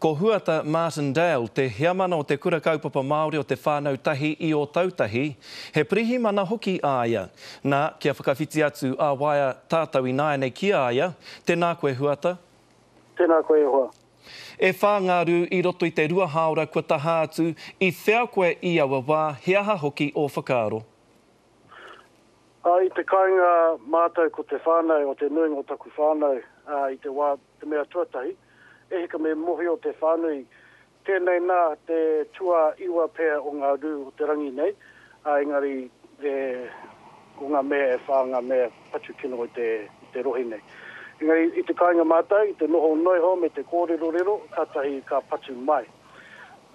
Ko Huata Martindale te heamana o te Kura Kaupapa Māori o Te Whānau Tahi i Ōtautahi, he pirihimana hoki a ia. Nā, kia whakawhiti atu ā-waea tātou ināianei ki a ia. Tēnā koe Huata. Tēnā koe e hoa. E whā ngā rū i roto i te rua hāora kua taha atu, i whea koe i aua wā, he aha hoki ō whakaaro? Ā, i te kāinga mātou ko te whānau, o te nuinga o taku whānau, ā, i te wā, te mea tuatahi, e hika me mohio te whānui, tēnei nā te tuaiwa pea o ngā rū o te rangi nei, ā, engari, e, ko ngā mea e whā ngā mea patu kino i te, i te rohe nei. Engari, i te kāinga mātou, i te noho noiho me te kōrerorero, kātahi ka patu mai.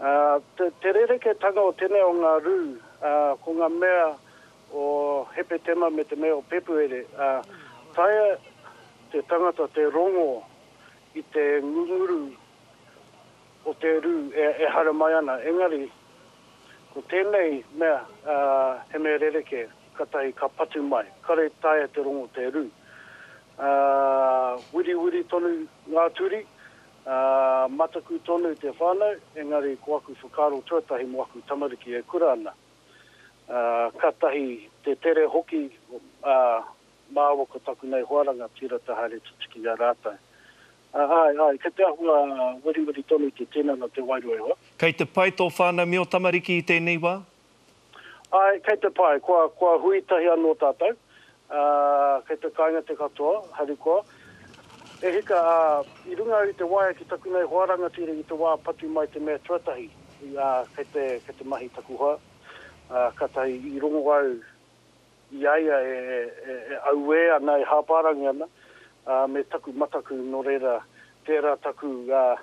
Ā, te, te rerekētanga o tēnei o ngā rū, ā, ko ngā mea, o Hepetema me te mea o Pepuere, ā, taea te tangata te rongo i te ngunguru o te rū e, e haere mai ana. Engari, ko tēnei mea, ā, he mea rerekē, katahi ka patu mai, kare taea te rongo te rū. Ā, wiriwiri tonu ngā turi, ā, mataku tonu te whānau, engari ko aku whakaaro tuatahi mō aku tamariki e kura ana. Ā, kātahi te tere hoki, ā, māua ko taku nei hoa rangatira te haere tutuki i a rātou. Ā, āe, āe, kei te āhua weriweri tonu te tinana, te wairua e hoa. Kei te pai tō whānau me ō tamariki i tēnei wā? Āe, kei te pai. Kua, kua hui tahi anō tātou. Ā, kei te kāinga te katoa, harikoa. E hika, ā, i runga au i te waea ki taku nei hoa rangatira i te wā patu mai te mea tuatahi, ā, kei te, kei te mahi taku hoa, ā, kātahi i rongo au i a ia e, e, e auē ana, e hāpārangi ana, ā, me taku mataku, nō reira, tērā taku, ā,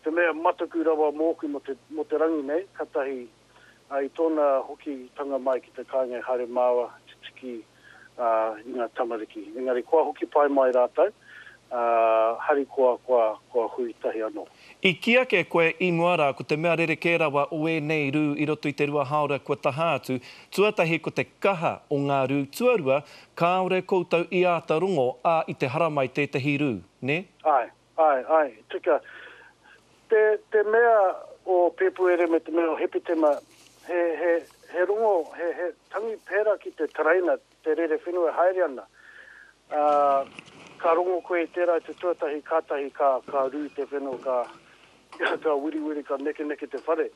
te mea mataku rawa mōku mō te, mō te rangi nei, kātahi, ā, i tōna hokitanga mai ki te kāinga i haere māua te tiki, ā, i ngā tamariki. Engari kua hoki pai mai rātou, ā, harikoa kua, kua hui tahi anō. I kī ake koe i mua rā ko te mea rerekē rawa o ēnei rū i roto i te rua hāora kua taha atu, tuatahi ko te kaha o ngā rū, tuarua kāore koutou i āta rongo, ā, i te haramai tētahi rū, nē? Āe. Āe, āe, tika. Te, te mea o Pēpuere me te mea o Hepetema, he, he, he rongo, he, he tangi pērā ki te tereina, te rerewhenua e haere ana. Ā, ka rongo koe i tērā i te tuatahi, kātahi ka, ka rū te whenua, ka, ka wiriwiri, ka nekeneke te whare.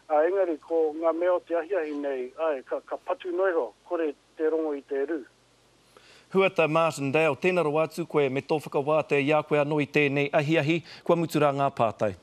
Ā, engari, ko ngā mea o te ahiahi nei, āe, ka, ka patu noa iho, kore te rongo i te rū. Huata Martindale, tēnā rawa atu koe me tō whakawātea i a koe anō i tēnei ahiahi, kua mutu rā ngā pātai.